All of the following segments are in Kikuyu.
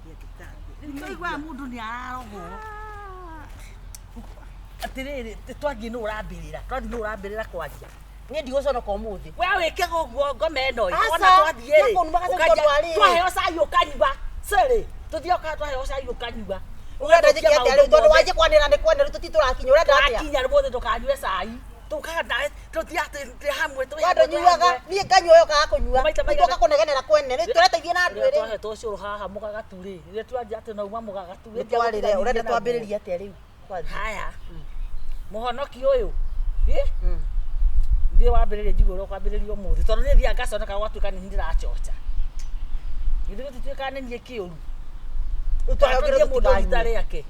Ngĩambia ngĩtambia. Rĩu tũiguaga mũndũ nĩ ararogwo. Atĩrĩrĩ, twathiĩ nũ ũrambĩrĩra? Twathiĩ nũ ũrambĩrĩra kwaria? Niĩ ndigũconoka ũmũthĩ. We wĩke ũguo ngoma ĩno ĩ. Aca, Wona twathiĩ rĩ. nĩkũnuma gacau ũkanjia- tondũ wa rĩrĩ. Twaheo cai ũkanyua. Sĩrĩ, tũthiĩ ũka twaheo cai ũkanyua. Ũrenda njĩke atĩa rĩu tondũ wanjie kwanĩra nĩ kwanĩra rĩu tũti tũrakinya ũrenda atĩa? Twakinya rĩmũthĩ ndũkanyue cai. Tũkaga nawe tũthiĩ atĩ twĩ hamwe twĩ Wa hamwe, twĩ ndũnyuaga hamwe. niĩ nganyua we ũkaga kũnyua. Maita Rĩu maigana- tũka kũnegenera kwene rĩu tũreteithie na andũ Rĩrĩa erĩ. twahetwo ũcũrũ haha mũgagatu rĩ, rĩrĩa twanjia atĩ nauma mũgagatu rĩ, Nĩtwarĩre ũrenda twambĩrĩrie atĩa rĩu? Twathiĩ. Haya. Mũhonoki ũyũ. Ĩ? Thiĩ wambĩrĩrie njigue ũrĩa ũkwambĩrĩria ũmũthĩ tondũ niĩ thiaga ngaconoka gwatuĩka nĩ niĩ ndĩrachocha. Githĩ gũtituĩkaga nĩ niĩ kĩũru? Rĩu twaheo Tũthiĩ mũndũ rita tũtikanyue. rĩake.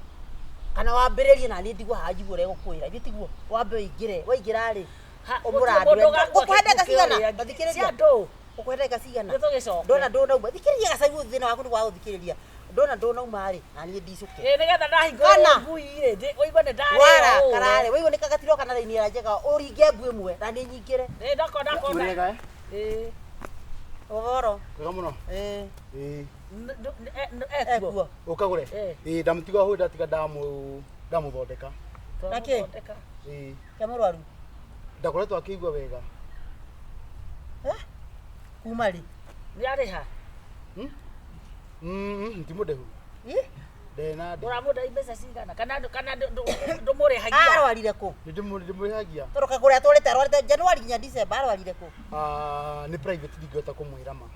Kana wambĩrĩrie na niĩ ndigwo haha njigue ũrĩa egũkwĩra. Ithuĩ tiguo wambe ũingĩre. Waingĩra rĩ Ha, ũmũrandũre. gũtirĩ mũndũ ũgakua Ngũkũhe ndagĩka kĩkuũ cigana? kĩũrĩa. Ta thikĩrĩria. Cia andũ. Ngũkũhe ndagĩka cigana? Nĩ tũgĩcoke. Ndona ndũnauma. Thikĩrĩria gacau thĩna waku nĩ kwaga gũthikĩrĩria. Ndona ndũnauma rĩ na niĩ ndicũke. Ĩ nĩgetha ndahingũra Kana. ngui rĩ, ũigue nĩ ndarĩa Warakara rĩ waigua nĩ kagatirwo kana raini ĩrĩa njega ũringe mbu ĩmwe na niĩ nyingĩre. Ĩ ndakona ndakona. Mũrĩega eh? Ĩ. Ũhoro. Wega mũno. Ĩĩ. Ĩĩ. Ekuo. Ekuo. Ũkagũre? Eh. Ĩĩ ndamũtiga hau ndatiga ndamũ ndamũthondeka. Na kĩ? Twamũthondeka. Ĩĩ. Ke mũrwaru. Ndakoretwo akĩigua wega. Eh? Kuma rĩ? Nĩ arĩha. Hmm? Mm, ti mũndĩhu. Ĩ? Ndena ndĩ. Ũramũndai mbeca cigana? Kana kana ndũmũrĩhagia? Arwarire kũ? Nĩ ndĩmũrĩhagia. Tondũ kagũrĩa atwarĩte arwarĩte January nginya December arwarire kũ? Ah, nĩ private ndingĩhota kũmwĩra ma.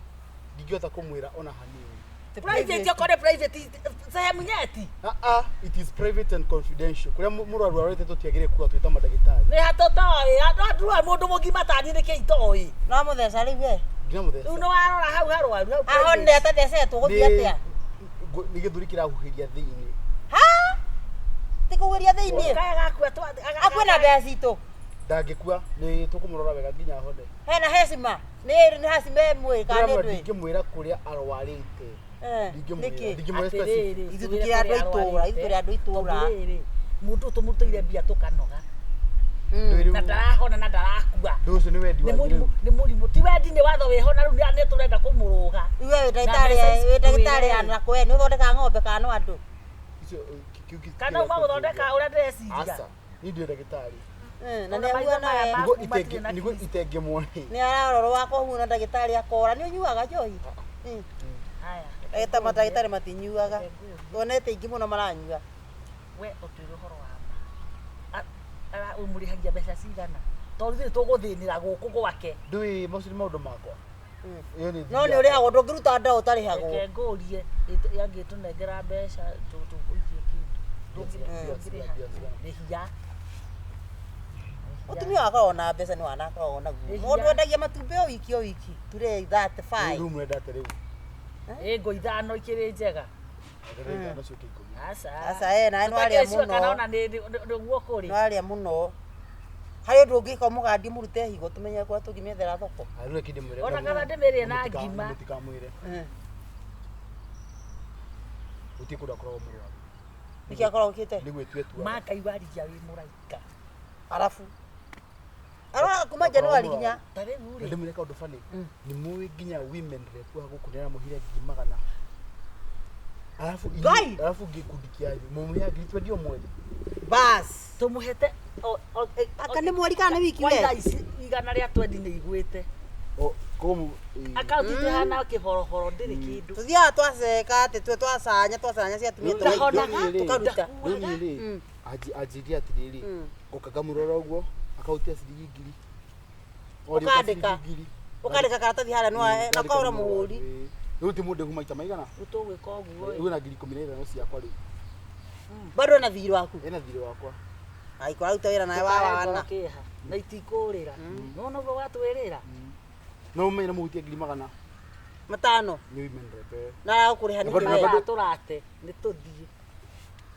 Ndingĩhota kũmwĩra ona hanini. Ti Private okorwo nĩ private sehemu nyeti. Ah, ah, it is private and confidential. Kũrĩa mũrwaru arwarĩte tũtiagĩrĩire kuga twĩ ta mandagĩtarĩ. Nĩ hatũtoĩ. Andũ mũndũ mũgima tani nĩkĩ itoĩ. No mũtheca rĩu we. Nginya mũtheca. Rĩu nĩ warora hau harwaru hau. Ahone private. atathecetwo gũthiĩ atĩa? Nĩ gĩthũri kĩrahuhĩria thĩinĩ. Ha? Ti kũhuhĩria thĩinĩ. Kaya gakua Akue na mbeca citũ. Ndangĩkua, nĩ tũkũmũrora wega nginya ahone. Hena hecima. Nĩ nĩ hacima ĩmwe kana nĩ Ndĩramwĩra ndwĩ. ndingĩmwĩra kũrĩa arwarĩte. Eh, Ndingĩmwĩra. nĩkĩ? Ndingĩmwĩra specific. Atĩrĩrĩ, Ithuĩ tũkĩrĩ andũ a itũũra, ithuĩ tũrĩ andũ a itũũra. Tondũ rĩrĩ, mũndũ ũyũ tũmũrutĩire mbia tũkanoga Ndũĩ rĩu- na ndarahona na ndarakua. ndũ ũcio nĩ wendi Nĩ wanyu mũrimũ rĩu. nĩ mũrimũ ti wendi nĩ watho wĩho na rĩu nĩ tũrenda kũmũrũga. Iwe wĩ Na ndagĩtarĩ mbeca ici wĩ ndagĩtarĩ twĩre. ya nakwe nĩ ũthondekaga ng'ombe kana no andũ. Icio, kĩu Kana uma gũthondeka ũrĩa ndĩreciria. Aca, niĩ ndirĩ ndagĩtarĩ. Eh, Na Ona nĩ maitho ahuana maya we. ma- Nĩguo Maku matirĩ na nĩguo Kristo. itengĩmwo nĩ. Nĩ ararorwo wakwa ũguo na ndagĩtarĩ akora nĩ ũnyuaga njohi? Mm. Haya. Ndagĩtarĩ mandagĩtarĩ matinyuaga. Tuonete aingĩ mũno maranyua. We ũtwĩre ũhoro wa ma. Ũmũrĩhagia mbeca cigana? Tondũ ithuĩ tũgũthĩnĩra gũkũ gwake. Ndũĩ macio nĩ maũndũ makwa. Ĩyo nĩ No nĩ thiri ũrĩhagwo ndũngĩruta ndawa ũtarĩhagwo. Reke ngũrie angĩtũnengera mbeca tũgũikie kĩndũ. Ndũngĩrĩha. Rĩhia. Mũtumia wakwa ona mbeca nĩ wana akoragwo naguo. Rĩhia. Mũndũ endagia matumbĩ o wiki o wiki. Turee 35. Rĩu mũrenda atĩ rĩu. Ĩ ngo ithano ikĩrĩ njega. Ndĩrenda ithano ciũke ikũmi. Aca. Aca eh nawe nĩwarĩa Tũtakĩrĩ sure kana mũno. ona nĩguo kũrĩ. Nĩwarĩa mũno. Harĩ ũndũ ũngĩka ũmũgandie mũrute higo tũmenye kũrĩa tũngĩmĩethera thoko. Ah, rĩu reke ndĩmwĩre. Ona kana ndĩmĩrĩe na ngima. Mũtikamwĩre. Gũtirĩ kũndũ akoragwo mũrwaru. Nĩkĩ akoragwo okĩte? Nĩ gwĩtua etuaga. Ma Ngai warigia wĩ mũraika. Arabu. Arwaraga kuma January nginya. Ta rĩu Na rĩ. ndĩmwĩre kaũndũ funny. Nĩ mũĩ nginya women rep wa gũkũ nĩ aramũhire ngiri magana. Arabu Ngai! arabu gĩkundi kĩanyu mũmũheaga ngiri twendi o mweri. Bas. Tũmũhete Aka nĩ mweri kana nĩ wiki kwa we? thaa ici igana rĩa twendi nĩ igwĩte. O koguo ĩĩ. Akaunti itũ ĩhana kĩboroboro ndĩrĩ kĩndũ. Tũthiaga twaceka atĩ twe twacanya twacanya cia atumia Rĩu Ndahonaga. niĩ rĩ- tũkaruta. Rĩu niĩ rĩ, anjĩrire atĩrĩrĩ, ngoka ngamũrora ũguo, akahutia ciringi ngiri. Oria ũka Ũkandĩka. ciringi ngiri. Ũkandĩka karatathi harĩa nĩ na ũkaũra mũhũri. Ĩĩ. Rĩu ti mũndĩhu maita maigana? Rĩu tũgwĩka ũguo ĩ. Rĩu ena ngiri 15 ciakwa rĩu. Bado ena thirĩ waku. Ena thirĩ wakwa. Ai kũraruta wĩra nawe wa Tũkahe ngoro wana. kĩeha na itikũrĩra. Nĩwona ũguo watwĩrĩra? No ũmenye nĩ mũhutie ngiri magana Matano. nĩ women rep ĩyo. Na aragũkũrĩha nĩkĩ Bado- we? bado- Tũrate nĩ tũthiĩ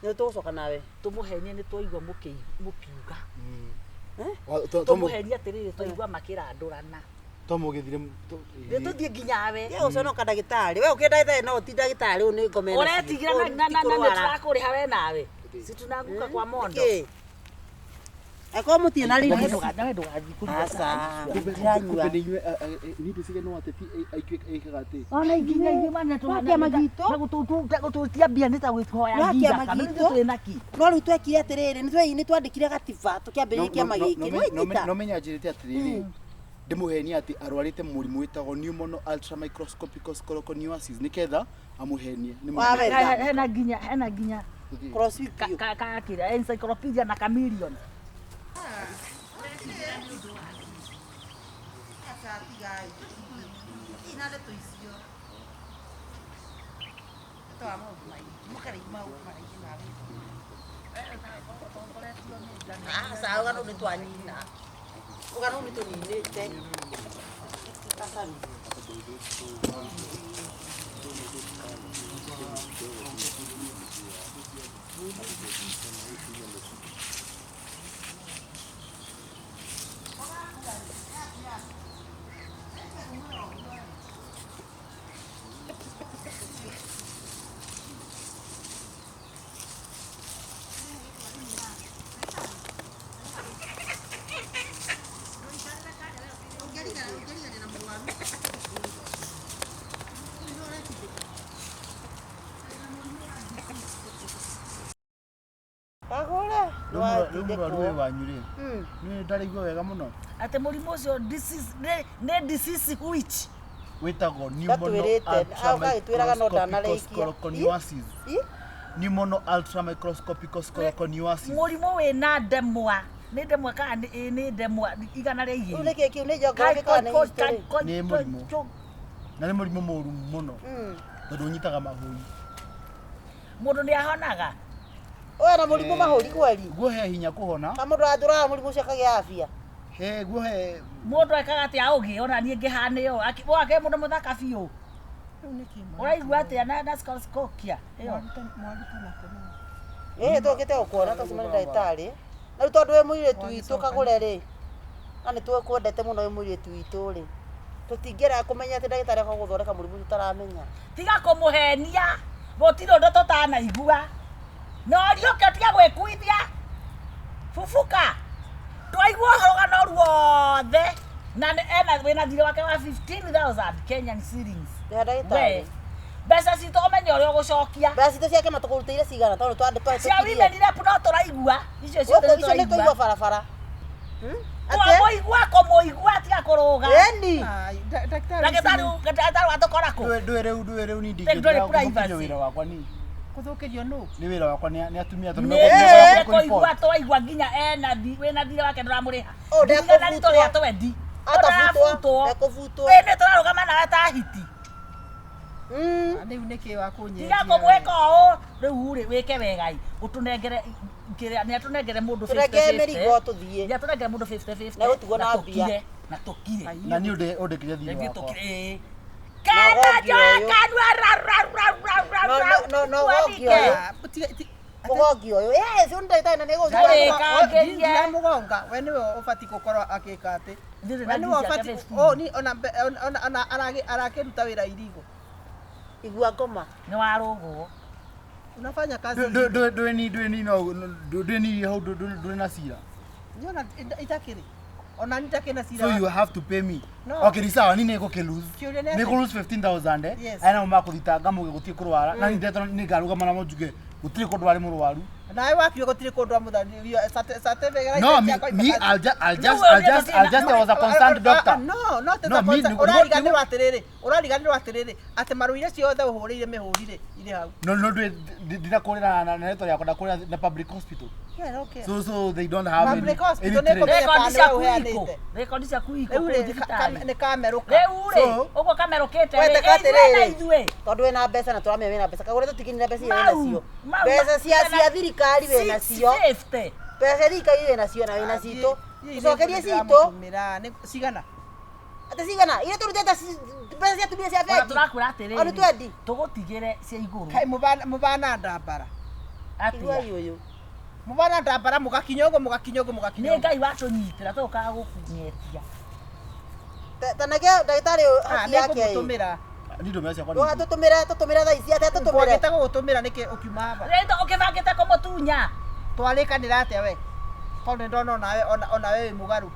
Nĩ tũgũcoka nawe. tũmũhenie nĩ twaigua mũkiuga. Twamũgĩthire Tũmũhenie atĩrĩrĩ twaigua makĩrandũrana. Nĩ tũthiĩ nginya we. Ye ũconoka ndagĩtarĩ. We ũkĩ ndagĩtarĩ no ti ndagĩtarĩ ũyũ nĩ ngoma ĩna Ũretigĩra ciĩ. na na na Ti kũrwara. nĩ tũrakũrĩha we nawe. Si tunaanguka kwa mondo. Nĩkĩ? Akorwo mũtirĩ na Nawe release. nawe ndũgathiĩ kũruga Aca, cai. ndiranyua. Kumbe nĩ inyuĩ, niĩ ndĩciria no ateti aikaga atĩ Ona nginya ithuĩ mana Wa kĩama gitũ. na gũtũtia mbia nĩ ta gwĩhoya Wa nginya kĩama kana gitũ. ithuĩ tũrĩ naki. No rĩu twekire atĩrĩrĩ, nĩ twandĩkire gatiba tũkĩambĩrĩria kĩama gĩkĩ. Nĩwaitita? no menya njĩrĩte atĩrĩrĩ ndĩmũhenie atĩ arwarĩte mũrimũ wĩtagwo pneumono ultramicroscopic scleroconiosis nĩketha amũhenie Nĩ mũrimũ. Wawetha. Hena nginya hena nginya Tũthiĩ. Cross with you. kakira encyclopedia na chameleon. Aca, rũgano nĩ twanina. Rũgano nĩ tũninĩte. Aca rĩu. Kagũre. Rĩu mũrwaru ũyũ wanyu rĩ Mm. nĩ ndaraigua wega mũno Atĩ mũrimũ ũcio disease nĩ disease which wĩtagwo pneumono Ndatwĩrĩte, agagĩtwĩraga no ndanarĩkia. ultramicroscopic Ĩ? pneumono ultramicroscopic scleroconiosis mũrimũ wĩna ndemwa nĩ ndemwa kana nĩ ndemwa igana rĩa Rĩu igĩrĩ. nĩkĩ kĩu nĩ geography kana nĩ history? Nĩ mũrimũ. Na nĩ mũrimũ mũru mũno Mm. tondũ ũnyitaga mahũri. Mũndũ nĩ ahonaga. Ũyũ na mũrimũ mahũri kweri. Guo he hinya kũhona. Ka mũndũ atũraga mũrimũ ũcio akagĩa afya. He guo he Mũndũ ekaga atĩa ũgĩ ona niĩ ngĩhana ĩyo wake mũndũ mũthaka biũ. Ũraigua atĩa na sclerosis ĩyo? Ĩĩ tũkĩte gũkuona tũcemania ndagĩtarĩ. Na rĩu tondũ wĩ mũirĩtu witũ kagũre rĩ, na nĩ tũkwendete mũno wĩ mũirĩtu witũ rĩ, tũtingĩenda kũmenya atĩ ndagĩtarĩ akoka gũthondeka mũrimũ tũtaramenya. Tiga kũmũhenia gũtirĩ ũndũ tũtanaigua. No ũriũke ũtige gwĩkuithia. Bubuka. Twaigua rũgano ruothe na nĩ ena wĩna thirĩ wake wa 15,000 Kenyan shillings. Rĩha ndagĩtarĩ. We mbeca citũ ũmenye ũrĩa ũgũcokia. Mbeca citũ ciake matũkũrutĩire cigana tondũ Cia twahĩtũkirie. women rep no tũraigua icio ciothe Gũkũ nĩ icio nĩ tũigua tũraigua. barabara. Hmm? Atĩa? Twamũigua kũmũigua tiga kũrũga. Ĩni. Ndagĩtarĩ ndagĩtarĩ watũkora kũ? ndũĩ rĩu ndũĩ rĩu ni Ndũrĩ ndingĩthũkirio privacy. wĩra wakwa ni Kũthũkĩrio nũ? nĩ wĩra wakwa nĩ atumia tondũ Nĩ megũthiĩ kũigua twaigua nginya ena wĩna thirĩ wake ndũramũrĩha. Oh, Ndirikana ndekũbutwo. nĩ tũrĩa twendi. Atabutwo. Ndũrabutwo. Ndekũbutwo. Ĩ nĩ tũrarũgama nawe ta hiti. Mm. Rĩu nĩkĩ wa kũnyendia? Tiga kũmwĩka ũũ rĩu rĩ wĩke wegai ũtũnengere kĩrĩa nĩ atũnengere mũndũ Tũrengere 50-50. mĩrigo tũthiĩ. Nĩ atũnengere mũndũ 50-50. Na gũtigwo na mbia. tũkire, Na tũkire. Na niĩ ũndĩkĩrie thirĩ Rĩngĩ wakwa. tũkire. Ĩĩ. Na Kana wongi njoe ũyũ. kanua ra ra ra ra ra No, ra. no, no, no, wongi ũyũ. Mũgongi ũyũ. Ĩ, ũcio nĩ ndagĩtarĩ na nĩ Ndarĩ egũgĩtwara. Kangerie. Ndiramũgonga we nĩwe ũbatiĩ gũkorwo akĩka atĩ Ndirĩ na we nĩwe ngiri ciake ũbatiĩ 15. oh, ni ona ona arakĩruta wĩra irigo. Igua ngoma. Nĩ warũgwo. Unafanya kazi. Ndũĩ ni ndũĩ ni no ndũĩ ni hau ndũrĩ na cira. Niona itakĩrĩ. Ona ni itakĩrĩ na cira. So you have to pay me. No. Okay, ni sawa ni nĩngũkĩ lose. Kĩũria nĩ atĩ- Nĩ kũ lose 15,000 eh. Yes. Aya nao makũthitanga muge gũtirĩ kũrwara. Na nĩ nĩ ngarũgama namo njuge gũtirĩ kũndũ arĩ mũrwaru. Nawe wakiuga gũtirĩ kũndũ amũthanirio No, me, me I'll just I'll just I'll just I'll just I was a concerned doctor. No, no, No, me, ũrariganĩrwo atĩrĩrĩ, ũrariganĩrwo atĩrĩrĩ atĩ marũa iria ciothe ũhũrĩire mĩhũri rĩ irĩ hau. No, no, ndũĩ ndinakũrĩra na na rĩtwa rĩakwa ndakũrĩra na public hospital. Yeah, okay. So they don't have Public hospital any nĩ trace. kũmenya Rekondi kana nĩwe ciaku ũheanĩte. iko. Rekondi ciaku iko Rĩu kũu rĩ thibitarĩ. nĩ kamerũka. Rĩu rĩ So- ũguo kamerũkĩte rĩ Weteka ĩ, ithuĩ na atĩrĩrĩ. ithuĩ. Tondũ wĩna mbeca na tũramenya wĩna mbeca. Kagũre tũtikinire mbeca iria Mau, wĩna cio. mau, Mbeca cia thirikari wĩna cio. 650. Mbeca cia thirikari wĩna cio na wĩna citũ. Tũcokerie citũ. Cigana? Atĩ cigana? Iria tũrutĩte mbeca cia atumia cia Ona bengi. tũrakwĩra Ona atĩrĩrĩ twendi. tũgũtigĩre cia igũrũ. Kaĩ mũbana ndambara. Iguai Atĩa? ũyũ. Mũbana ndambara mũgakinya ũguo mũgakinya ũguo mũgakinya Nĩ ũguo. Ngai watũnyitĩra tũgũkaga gũkung'etia. Tanake ndagĩtarĩ ũyũ haki yake ĩ. Nĩngũmũtũmĩra. Ni ndũmĩra ciakwa Ndũga nĩ tũtũmĩre tũtũmĩre thaa ici atĩa tũtũmĩre. Kwagĩte gũgũtũmĩra nĩkĩ ũkiuma haha? Rĩu ũkĩbangĩte kũmũtunya. Twarĩkanĩra atĩa we? Tondũ nĩndona onawe onawe wĩ mũgarũ.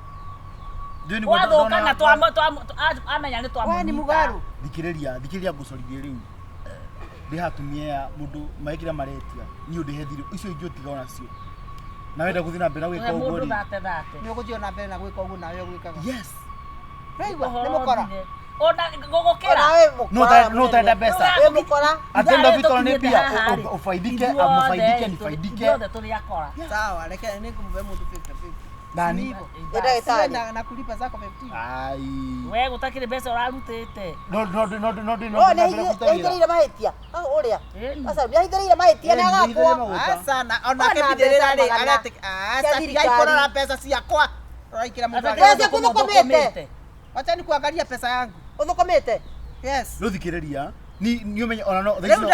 Ndiũĩ nĩguo Gwathũka na ndona- amenya nĩ We nĩ twamũnyita. mũgarũ. Thikĩrĩria, thikĩrĩria ngũcorithie rĩu. Ndĩ hatumia aya mũndũ maĩ kĩrĩa maretia niĩ ũndĩhe thirĩ icio ingĩ ũtiga onacio na wenda gũthiĩ na mbere na gwĩka Tũhe ũguo mũndũ rĩ thate thate. Nĩ ũgũthiĩ ona mbere na gwĩka ũguo nawe ũgwĩkaga. Yes. Ũraigua? Nĩ Ũhoro mũkora. ũthire. Ona gũgũkĩra. Onawe No mũkora no ũtarenda mbeca. Wĩ mũkora. At the end of it all nĩ Ithaa mbia rĩrĩ tũkinyĩte haha rĩ, ũfaidike, ithuothe amũfaidike, nifaidike. Ithuothe tũrĩ akora. Sawa, reke nĩngũmũhe mũndũ 50-50. Nani? Ni hivyo. Nĩ ndagĩtarĩ. Na kulipa zako 15. Ai. We gũtakĩrĩ mbeca ũrarutĩte. No no no no no no No nĩ ahithĩrĩire mahĩtia. Hau ũrĩa. Ĩni. Aca nĩ ahithĩrĩire mahĩtia nĩ agakwo. Aca na onake Ona bithĩrĩra mbeca rĩ magana aretĩ cia aca tigai thirikari. kũrora mbeca ciakwa. Rorai kĩrĩa mũndũ Ata areka. Mbeca kũthũkũmĩte. Wacha nikuangalia pesa yangu. Ũthũkũmĩte. Yes. Rĩu thikĩrĩria ni ni ũmenye ona no Rĩu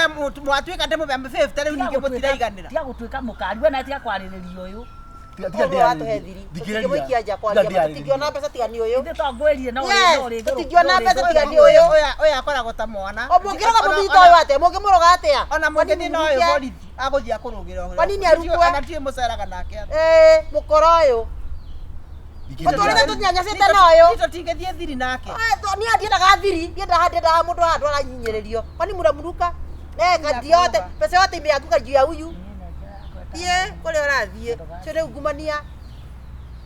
mwatuĩka ndĩmũhe 50 rĩu ningĩ mũtiraiganĩra. Tiga gũtuĩka mũkari we nawe tiga kwarĩrĩria ũyũ. tiga Ũyũ watũhe thiri. Tũtingĩmũikia nja kwaria. Tũtingĩona mbeca tiga nĩ ũyũ. Ithuĩ twangwĩrire no Yes, ũrĩ tũtingĩona mbeca tiga nĩ ũyũ. Ũyũ akoragwo ta mwana. O mũngĩroga mũthito ũyũ atĩa? Mũngĩmũroga atĩa? Ona Kwa mũngĩthiĩ nini na ũyũ mũruke? borithi agũthiĩ akũrũgĩra. Kwa nini arukwe? Ona ndiũĩ mũceraga nake atĩa. Ĩĩ, mũkora ũyũ. Mũtũrĩre tũnyanyacĩte na ũyũ. Itũ tingĩthiĩ thiri nake. Niĩ ndiendaga thiri, ndiendaga ndiendaga mũndũ haha aranyinyĩrĩrio. Kwani mũramũruka? Neka yote, pesa yote imeanguka juu ya huyu. Thiĩ kũrĩa ũrathiĩ. Sio nĩ ungumania.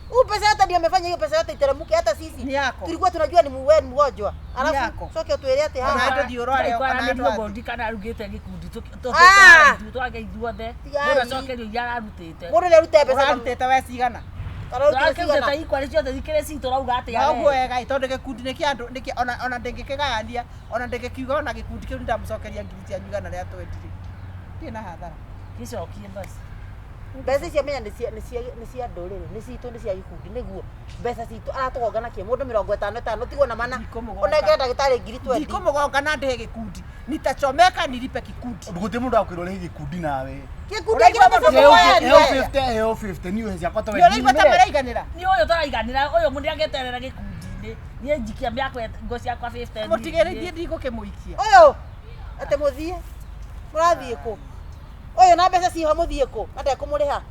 Huu pesa yote ndio amefanya hiyo pesa yote iteremke hata sisi. Ni yako. Tulikuwa tunajua ni wewe ni mgonjwa. Alafu yako. soke utuele ati Ona haha. andũ thiĩ ũrore, ona andũ athiĩ. Gondi kana arugĩte gĩkundi Ah! twage ithuothe Tigai. mũndũ acokerio iria ararutĩte. Mũndũ nĩ arute mbeca. Ũrarutĩte we cigana? Ararutire Tũrakĩrutĩte cigana. ikwa ciothe thikĩrĩ citũ ũrauga atĩa Na we? ũguo wega ĩ, tondũ gĩkundi nĩ kĩa andũ nĩ kĩa ona ona ndĩngĩkĩgayania ona ndĩngĩkiuga ona gĩkundi kĩu nĩndamũcokeria ngiri cianyu igana rĩa 20 rĩ. Ndirĩ na hathara. Gĩcokie basi. Mbeca icio menya nĩ cia nĩ cia nĩ cia ndũrĩrĩ, nĩ citũ nĩ cia gĩkundi nĩguo. Mbeca citũ aratũgonga nakĩ mũndũ mĩrongo ĩtano ĩtano tigwo na mana. Ndikũmũgonga. Ũnengere ndagĩtarĩ ngiri 20. Ndikũmũgonga na ndĩhe gĩkundi. Nitachomeka nilipe kikundi. Gũtirĩ mũndũ akwĩra ũrĩhe gĩkundi nawe. Gĩkundi kĩrĩa mbeca Heo mũkoyanie. 50, heo 50 niĩ ũhe ciakwa ta Nĩ ũraigua ta maraiganĩra? Nĩ ũyũ tũraiganĩra ũyũ mũndũ angĩeterera gĩkundi-inĩ niĩ njikia mĩakwa ngo ciakwa 50 Mũtigĩrĩrie ndigũkĩmũikia. Ũyũ atĩ mũthiĩ mũrathiĩ kũ? Ũyũ na mbeca ciho mũthiĩ kũ? Na ndekũmũrĩha.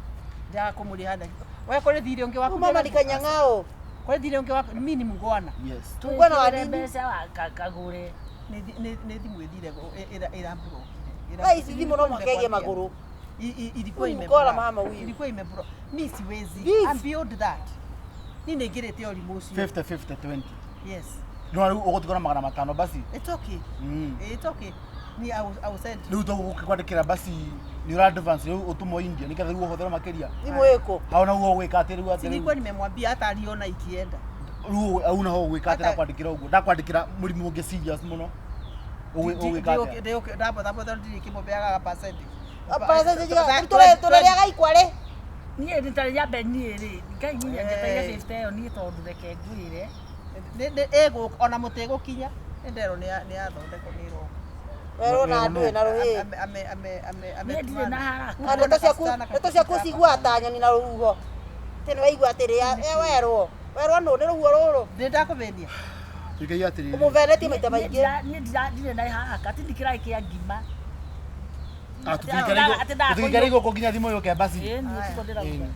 Ndiaga kũmũrĩha na we kũrĩ thirĩ ũngĩ waku. Rĩu mama ni kanyang'ao. Kũrĩ thirĩ ũngĩ waku mimi ni mungwana. Yes. Mungwana wa Twĩkĩrĩre nini? mbeca wa kagũre. Nĩ thimũ ĩthire ĩramburokire. Thaa ici thimũ no mũhaka ĩgĩe magũrũ. Ilikuwa Huyu ime mkora mama huyu. Ilikuwa imebro. Mi siwezi. This. I'm beyond that. Ni nĩingĩrĩte ũrimũ ũcio. 50 50 20. Yes. No rĩu ũgũtigwo na magana matano basi. It's okay. It's okay. Ni I will, I will send. Rĩu tũgũkwandĩkĩra basi nĩ ũra advance rĩu ũtũmwo India nĩgetha rĩu ũhũthĩre makĩria. Thimũ ĩkũ? Hau naguo ũgwĩka atĩ rĩu atĩ Si rĩu nilikuwa nimemwambia hata aliona ikienda. rĩu au naho ũgwĩka atĩ Hata- ndakwandĩkĩra ũguo ndakwandĩkĩra mũrimũ ũngĩ serious mũno. Ũgwĩka atĩa? Ndabothabotha ndirĩ kĩmũbeaga percentage. Tũrarĩaga ikware. Niĩ rita rĩa mbere niĩ rĩ Ngai niĩ njeteire Eh. 50 ĩyo niĩ tondũ reke ngwĩre Ĩgũka ona mũtĩgũkinya. Nĩ nderwo nĩ yathondekwo nĩ ĩroka. Werwo na ndũĩ na rũhĩ. Ame ame ame ame. niĩ ndirĩ na haraka. Na ndeto ciaku ndeto ciaku ciguaga ta nyoni na rũhuho. Atĩ nĩ waigua atĩ rĩa werwo. Werwo nũ nĩ rũhuho rũrũ. Nĩ ndakũthĩnia. Tuĩkai atĩrĩrĩ. Ũmũvenetie maita Niĩ maingĩ. niĩ ndirĩ na haraka ti ndikĩraĩ kĩa ngima. Ah, tũtingĩikara igũkũ nginya thimũ yũke basi. Ĩĩ niĩ tiguo ndĩrauga. Ĩĩ.